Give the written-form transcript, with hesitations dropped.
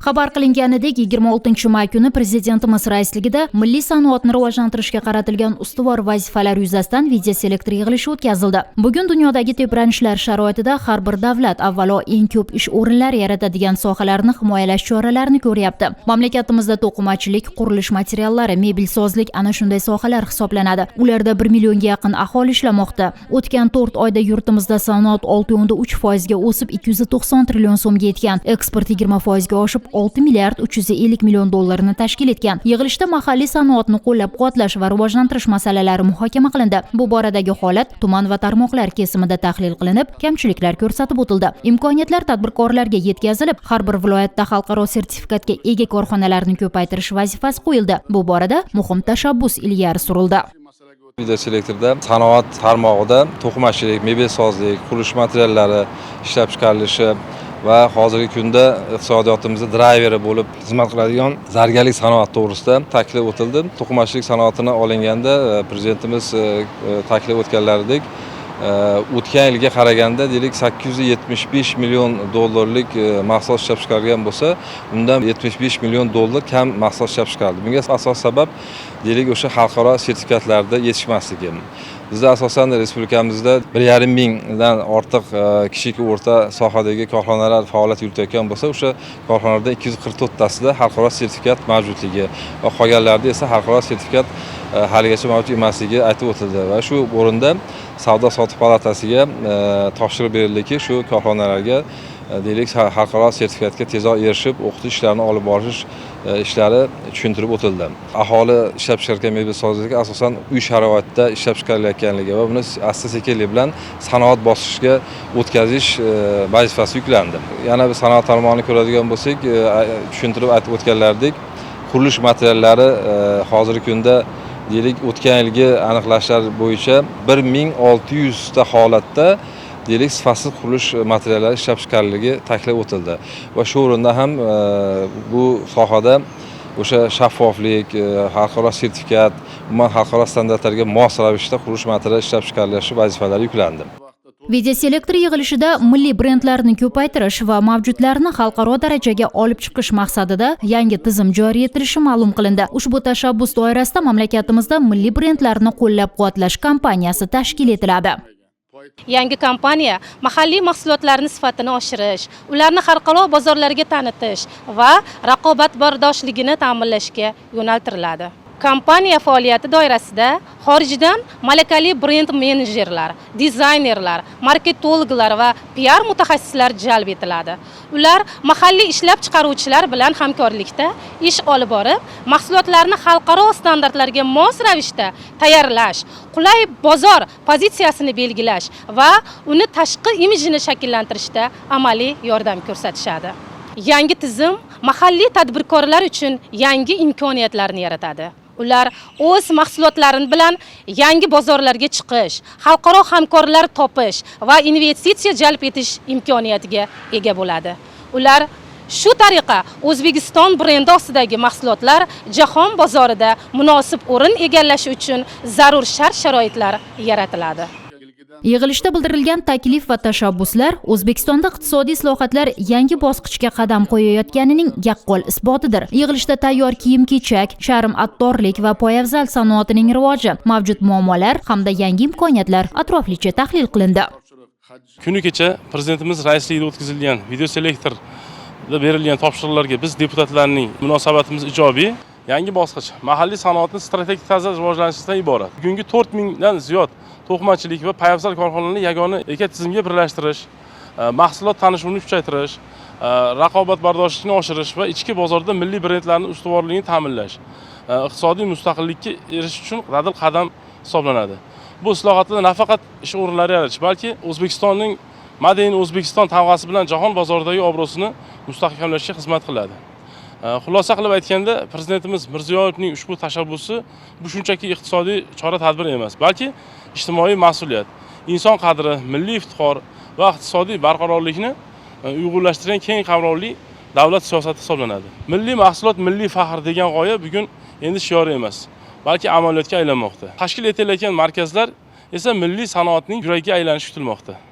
Xabar qilinganidek, 26 may kuni Prezidentimiz raisligida milliy sanoatni rivojlantirishga qaratilgan ustuvor vazifalar yuzasidan videoselektor yig'ilishi o'tkazildi. Bugun dunyodagi tebranishlar sharoitida har bir davlat avvalo eng ko'p ish o'rinlari yaratadigan sohalarni himoyalash choralarini ko'ryapti. Mamlakatimizda to'qimachilik, qurilish materiallari, mebelsozlik ana shunday sohalar hisoblanadi. Ularda 1 millionga yaqin aholi ishlamoqda. O'tgan 4 oyda yurtimizda sanoat 6,3 foizga o'sib, 290 trillion so'mga yetgan. Eksport 20 foizga oshib, 6 milliard 350 million dollarni tashkil etgan. Yig'ilishda mahalliy sanoatni qo'llab-quvvatlash va rivojlantirish masalalari muhokama qilindi. Bu boradagi holat tuman va tarmoqlar kesimida tahlil qilinib, kamchiliklar ko'rsatib o'tildi. Imkoniyatlar tadbirkorlarga yetkazilib, har bir viloyatda xalqaro sertifikatga ega korxonalarni ko'paytirish vazifasi qo'yildi. Bu borada muhim tashabbus ilgari surildi. Videoselektorda sanoat tarmog'ida to'qimachilik, mebelsozlik, qurilish materiallari ishlab chiqarilishi va hozirgi kunda iqtisodiyotimizda drayveri bo'lib xizmat qiladigan zargarlik sanoati to'g'risida ta'kidlab o'tildi. To'qimachilik sanoatini olinganda prezidentimiz ta'kidlab o'tganlaridek, o'tgan yilga qaraganda, deylik, 875 million dollarlik mahsulot ishlab chiqargan bo'lsa, undan 75 million dollar kam mahsulot ishlab chiqardi. Bunga asosiy sabab, deylik, o'sha xalqaro sertifikatlarda yetishmasligi. Bizda asosan respublikamizda 1,5 mingdan ortiq kichik, o'rta sohadagi korxonalar faoliyat yuritayotgan bo'lsa, o'sha korxonalardan 244tasida xalqaro sertifikat mavjudligi va qolganlarida esa xalqaro sertifikat haligacha mavjud emasligi aytib o'tildi va shu o'rinda Savdo sotiq palatasiga topshiriq berildiki, shu korxonalarga, deylik, xalqaro sertifikatga tezroq erishib, o'qitish ishlarini olib borish ishlari tushuntirib o'tildi. Aholi ishlab chiqargan mebelsozlik asosan uy sharoitida ishlab chiqarilayotganligi va buni asta sekinlik bilan sanoat bosqichiga o'tkazish vazifasi yuklandi. Yana bir sanoat tarmog'ini ko'radigan bo'lsak, tushuntirib aytib o'tganlaridek, qurilish materiallari hozirgi kunda, deylik, o'tgan yilgi aniqlashlar bo'yicha 1600 ta holatda, deylik, sifatsiz qurilish materiallari ishlab chiqarilganligi ta'kidlab o'tildi va shu o'rinda ham bu sohada o'sha shaffoflik, xalqaro sertifikat, umuman xalqaro standartlarga mos ravishda qurilish materiallari ishlab chiqarilishi vazifalari yuklandi. Videoselektor yig'ilishida milliy brendlarni ko'paytirish va mavjudlarni xalqaro darajaga olib chiqish maqsadida yangi tizim joriy etilishi ma'lum qilindi. Ushbu tashabbus doirasida mamlakatimizda milliy brendlarni qo'llab-quvvatlash kompaniyasi tashkil etiladi. Yangi kompaniya mahalliy mahsulotlarni sifatini oshirish, ularni xalqaro bozorlarga tanitish va raqobatbardoshligini ta'minlashga yo'naltiriladi. Kompaniya faoliyati doirasida xorijdan malakali brend menejerlar, dizaynerlar, marketologlar va PR mutaxassislar jalb etiladi. Ular mahalliy ishlab chiqaruvchilar bilan hamkorlikda ish olib borib, mahsulotlarni xalqaro standartlarga mos ravishda tayyorlash, qulay bozor pozitsiyasini belgilash va uni tashqi imijini shakllantirishda amaliy yordam ko'rsatishadi. Yangi tizim mahalliy tadbirkorlar uchun yangi imkoniyatlarni yaratadi. Ular o'z mahsulotlari bilan yangi bozorlarga chiqish, xalqaro hamkorlar topish va investitsiya jalb etish imkoniyatiga ega bo'ladi. Ular shu tariqa O'zbekiston brendi ostidagi mahsulotlar jahon bozorida munosib o'rin egallashi uchun zarur shart sharoitlar yaratiladi. Yig'ilishda bildirilgan taklif va tashabbuslar O'zbekistonda iqtisodiy islohotlar yangi bosqichga qadam qo'yayotganining yaqqol isbotidir. Yig'ilishda tayyor kiyim-kechak, charm attorlik va poyabzal sanoatining rivoji, mavjud muammolar hamda yangi imkoniyatlar atroflicha tahlil qilindi. Kuni kecha prezidentimiz raisligida o'tkazilgan videoselektorda berilgan topshiriqlarga biz, deputatlarning munosabatimiz ijobiy. Yangi bosqich mahalliy sanoatni strategik tarzda rivojlanishidan iborat. Bugungi 4000 dan ziyod to'qimachilik va poyabzal korxonalarini yagona ekotizimga birlashtirish, mahsulot tanishuvini kuchaytirish, raqobatbardoshlikni oshirish va ichki bozorda milliy brendlarning ustuvorligini ta'minlash iqtisodiy mustaqillikka erishish uchun dadil qadam hisoblanadi. Bu islohotlar nafaqat ish o'rinlari yaratish, balki O'zbekistonning "Made in O'zbekiston" tamg'asi bilan jahon bozoridagi obro'sini mustahkamlashga xizmat qiladi. Xulosa qilib aytganda, prezidentimiz Mirziyoyevning ushbu tashabbusi bu shunchaki iqtisodiy chora tadbir emas, balki ijtimoiy mas'uliyat, inson qadri, milliy iftixor va iqtisodiy barqarorlikni uyg'unlashtirgan keng qamrovli davlat siyosati hisoblanadi. "Milliy mahsulot – milliy faxr" degan g'oya bugun endi shior emas, balki amaliyotga aylanmoqda. Tashkil etilayotgan markazlar esa milliy sanoatning yuragiga aylanishi kutilmoqda.